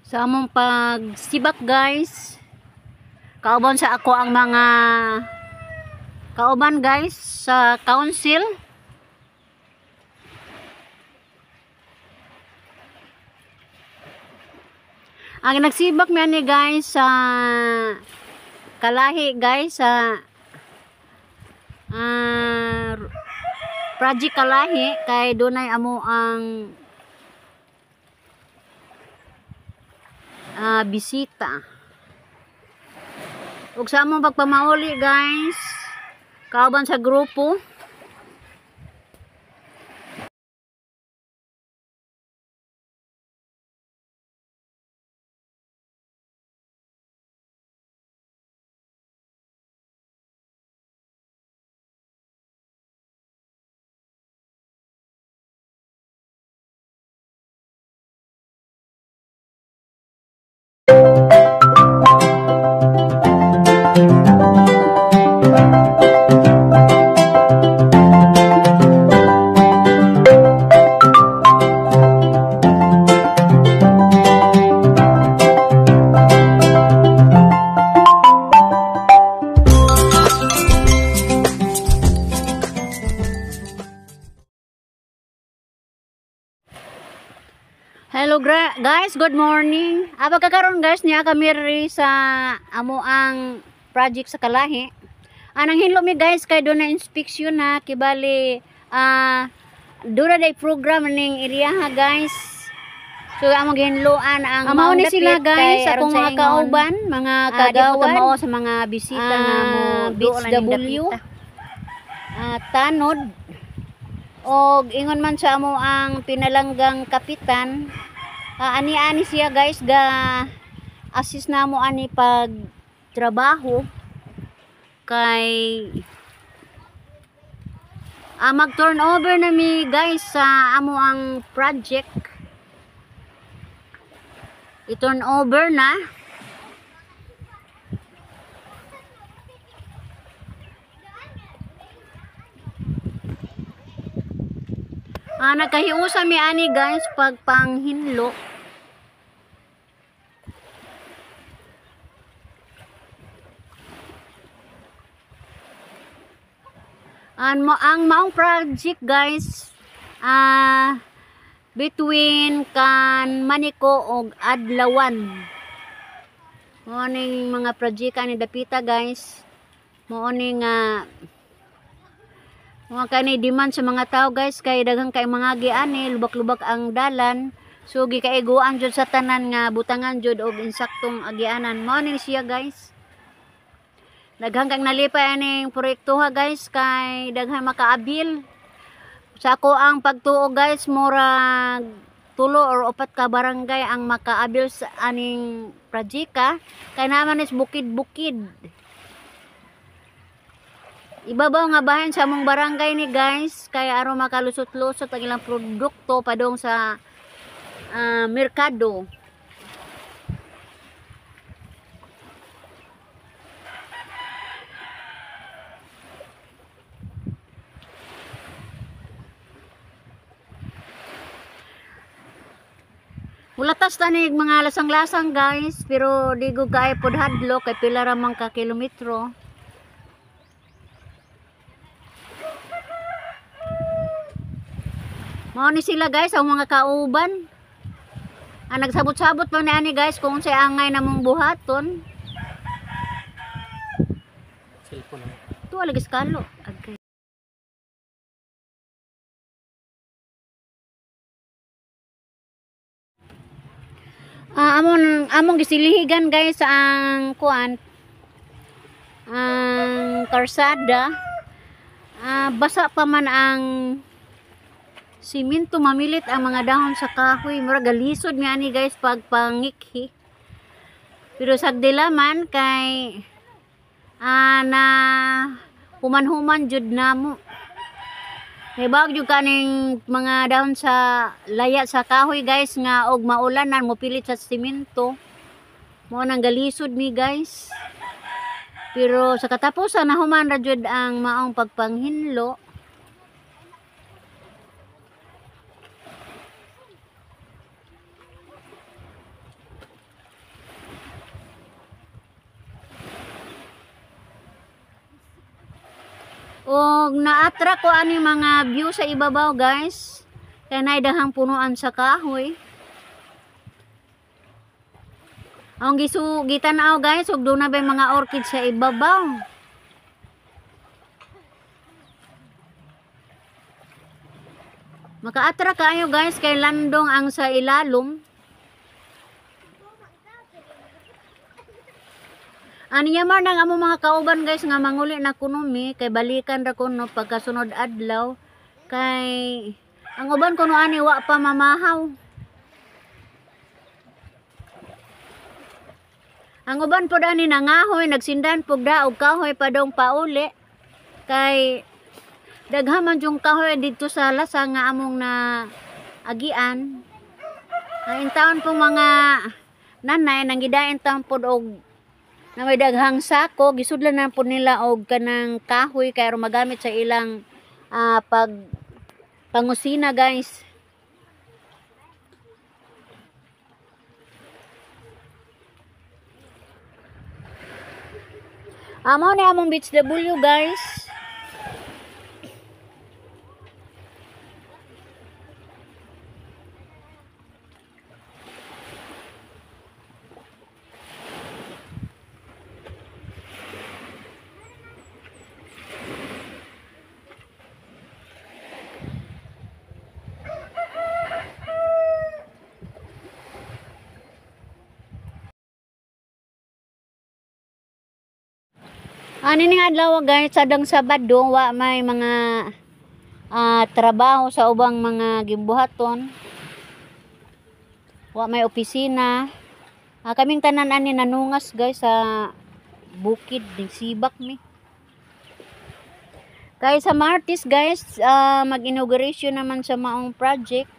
Sa among pagsibak, guys, kauban sa ako ang mga kauban, guys, sa council. Ang nagsibak mi ani, guys, sa Kalahi, guys, sa Project Kalahi kay dunay amo ang bisita. Ug sa among pagpamauli, guys, kauban sa grupo. Hello guys, good morning. Aba kakaron, guys, niya kami ri sa amo ang project sa Kalahi. Anang hinlo mi, guys, kay do na inspection na kibali do na day program ning area, guys. So among gihinloan ang Mao ni maong sila, dapit guys, kay aron akong sa mga ingon, kauban, mga di po kagawad. mao sa mga bisita nga mo Beach duol aning W. dapita. Tanod og ingon man sa amo ang pinalanggang kapitan, ani-ani siya, guys, ga assist namo ani pag trabaho kay mag turnover na mi, guys, sa amo ang project. I-turn over na. Nagkahiusa mi ani, guys, pag panghinlo. An mo ang maong project, guys, between kan Maniko og Adlawan. Mao ning mga project ani dapita, guys. Mao ning mga kani demand sa mga tao, guys, kay daghang kay mga giani, lubak-lubak ang dalan. So gikaiguan jud sa tanan nga butangan jud og insaktong agianan. Mao ni siya, guys. Daghang kang nalipay aning proyekto ha, guys, kay daghang makaabil. Sa ako ang pagtuo, guys, murag 3 or 4 ka barangay ang makaabil sa aning project kay naman is bukid-bukid. Ibabaw nga bahin sa among barangay ni, guys, kay aron makalusot-lusot ang ilang produkto padung sa merkado. Mulatas tani mga lasang-lasang, guys, pero di ko kay pod hadlok kay pila ra man ka kilometro. Mao ni sila, guys, ang mga kauban. Ang nagsabot-sabot pa ni ani, guys, kung unsay angay namong buhaton. Cellphone na. Tuwa lagi skalo. Agay. Among among gisilihigan, guys, ang kuan, ang karsada. Basa pa man ang simento, mamilit ang mga dahon sa kahoy, mura galisod mi ani, guys, pag pangikhi. Pero sagdila man kay na human-human jud namo. Nibag jud kaning mga dahon sa laya sa kahoy, guys, nga og maulanan mopilit sa simento. Mao nang galisod mi, guys. Pero sa katapusan nahuman ra jud ang maong pagpanghinlo. Og na-attract ko ani mga view sa ibabaw guys. Kay naay daghang punuan sa kahoy. Ang gitan-aw guys, ug doon na ba mga orchid sa ibabaw. Maka-attract kaayo guys kay landong ang sa ilalom. Ani yamar nang amo mga kauban guys nga manguli na kuno mi kay balikan ra kuno pagkasunod adlaw kay ang uban kuno ani wa pa mamahaw. Ang uban pod ani nangahoy nagsindan pug daog kahoy padong pauli kay daghan man jung kahoy didto sa lasa nga among na agian. Ang taon pong mga nanay nanggidain taon pod og na may daghang sako, gisudlan na po nila og kanang kahoy kay aron magamit sa ilang pag pangusina guys. Amo ni among Beach W guys. Ani ning adlaw guys, sadang Sabado wa may mga trabaho sa ubang mga gimbuhaton. Wa may opisina. Kaming tanan ani nanungas guys sa bukid ning sibak mi. Kay sa Martes guys, mag-inauguration naman sa maong project.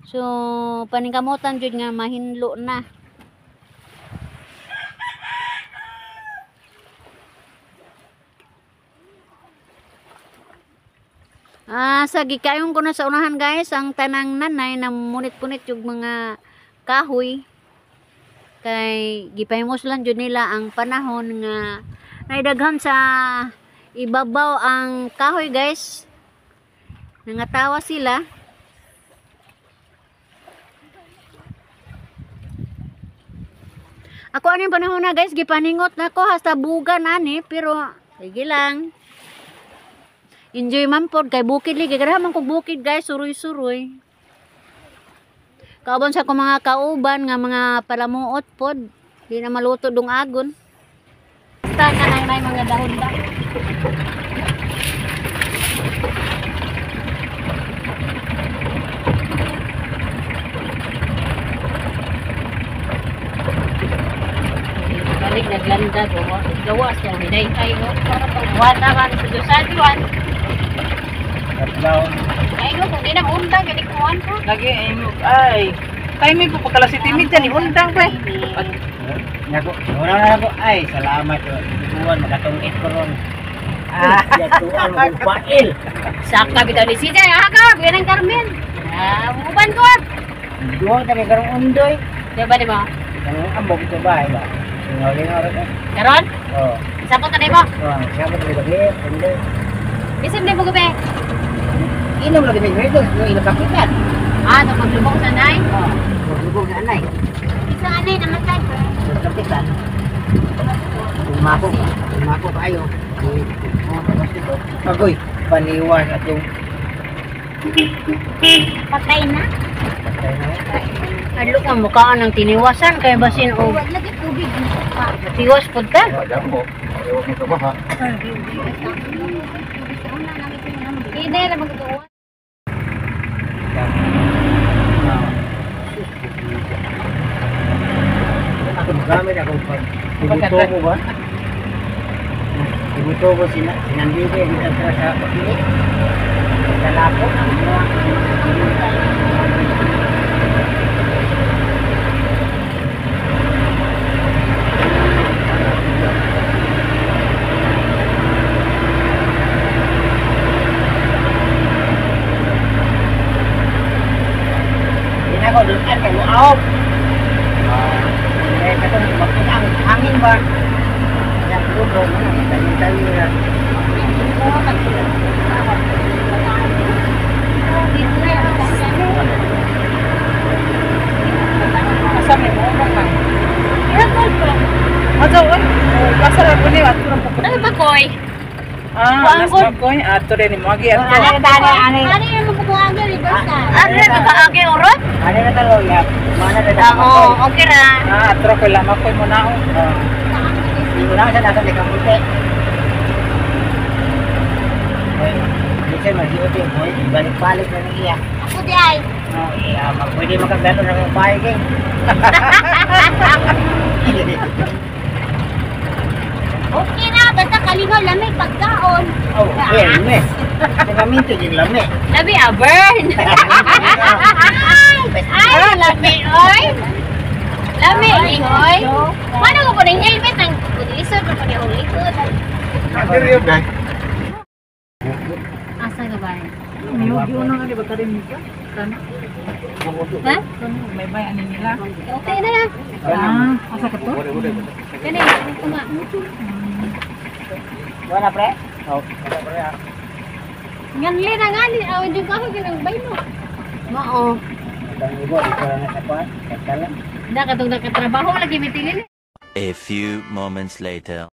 So paningkamutan jud nga mahinlo na. Sa gikayon ko na sa unahan guys, ang tanang nanay na munit-punit yung mga kahoy. Kay gipahimos lang jud nila ang panahon nga naidaghan sa ibabaw ang kahoy guys. Nangatawa sila. Ako aning panahon na guys, gipaningot na ko hasta bugan ani, pero sige lang. Enjoy man pod kay bukid ligi, ganahan man kog bukid guys, suroy-suroy. Kauban sa akong mga kauban nga mga palamuot pod, di na maluto dong agon. Basta kanang may mga dahon ba? Balik naglanda gawa gawa siya hiday tayo wala man sa Diyos adiwan. Ay no, kung di na undang gani kuan ka. Lagi ay kay mi po pagkala si Timid dyan, undang pa. Nako, wala na ako. Ay, salamat. Tuwan, makatungit ko ron. Ah, tuwan, magpail. Saka bitaw ni CJ, aga, biyan ang Carmen. Ah, uban ko. Duwa tayo karong undoy. Di ba di mo? Ang ambog ito ba, ba? Singaw-lingaw rin. Karon? Oo. Sapot na mo. Oo, sapot na gabi, undoy. Isim di mo gabi. Inom lagi may grito, yung inom kapitan. Ah, ito maglubog sa anay? Oo, maglubog sa anay. Isang anay namatay. Sa kapitan. Umako, umako kayo. Agoy, paniwan atong Patay na? Patay na. Adlo ka mukhaan ng tiniwasan kay basin og Wala lagi tubig. tiwas pud ka. Wala mo. Ayaw mo kabaha. Hindi na magtuwa. Ako magamit ako pag ibuto mo ba? Ibuto mo sinandito dito sa pili. Sa lapo. Hindi na ko doon kay muaw. Eh, katong magputang hangin ba? Yang kubro, tayo-tayo na. Asa may mo man. Ato oy. Asa ra ko ni ato ra po. Ano ba koy? Ah, nas ba koy ato rin mo agi ato. Ano Ano yung mabubuhagi reverse na? Ano yung mabubuhagi urot? Ano na talo ya? Mana na Oo, okay ra. Ah, ato ra koy lama koy mo naon. Hindi na sa nasa kamuti. Minsan mag-iuti, balik-balik na niya. Ako di ay. Oh, iya, pwede makagdato na ng parking. Okay na, basta kalingaw lamig pagkaon. Oh, well, me. Sinaminto yung lami. Labi ah, burn. Ay, lami oy. Lami oy. Paano ko kuning helmet ang lisod ko kuning akong likod. Asa ka ba? Miyo na nga di ba karin nito? Kana. Ha? May bay ani nila. Okay na na. Ah, asa ka to? Kani, kuma. Wala pre? Oh, wala pre ah. Nganli na ngali, awan jud ako kinang bay mo. Mao. Ang ibo, dito lang na sa kuwan. Kantala. Da katong nakatrabaho lagi mitilin. A few moments later.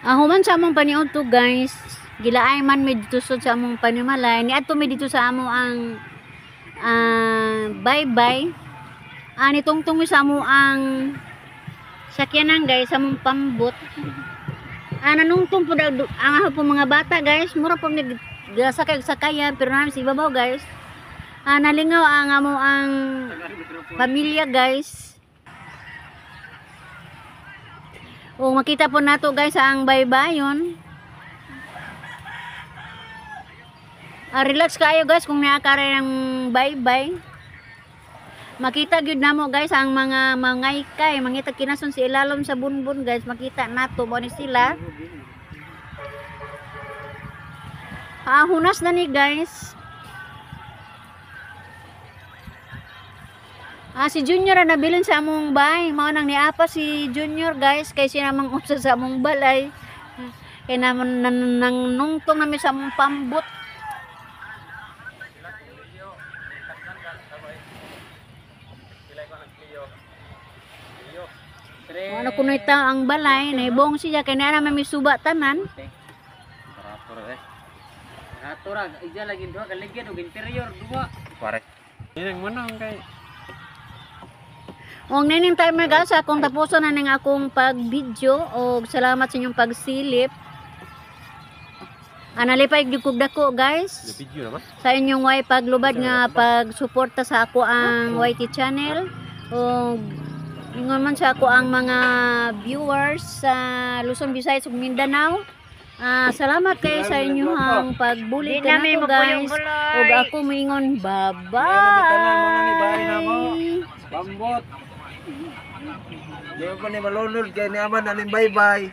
Ah, human sa among paniudto guys. Gilaay man mi dito sa among panimalay. Niadto mi dito sa amo ang bye-bye. Ah, nitungtong mi sa amo ang sakyanan guys, sa among pambot. Ah, nanungtong po daw ang ako po mga bata guys. Mura po mi sakay sakayan pero namin sa ibabaw guys. Ah, nalingaw ang amo ang pamilya guys. O makita po nato guys ang baybayon. Ah, relax kayo guys kung naa ka ng baybay. Makita gyud namo guys ang mga mangaykay, mangita kinason sa ilalom sa bunbun guys, makita nato mo ni sila. Ah, hunas na ni guys. Ah, si Junior ang nabilin sa among bay. Mao nang niapa si Junior guys kay siya namang usa sa among balay. Kay naman nang nungtong nami sa among pambot. Mao na kunoy tao ang balay, naibong siya kay naa naman mi suba tanan. Pare. Og nining timer guys, akong tapuson na ning akong pag-video og salamat sa inyong pagsilip. Analipay gyud kog dako guys. Video naman. Sa inyong way paglubad nga pagsuporta sa ako ang YT channel ug ingon man sa ako ang mga viewers sa Luzon, Visayas ug Mindanao. Ah, salamat kayo sa inyong pagbulig kanato guys. Ug ako moingon bye-bye. Bambot. Di pa ni malunod kay ni Aman aning bye-bye.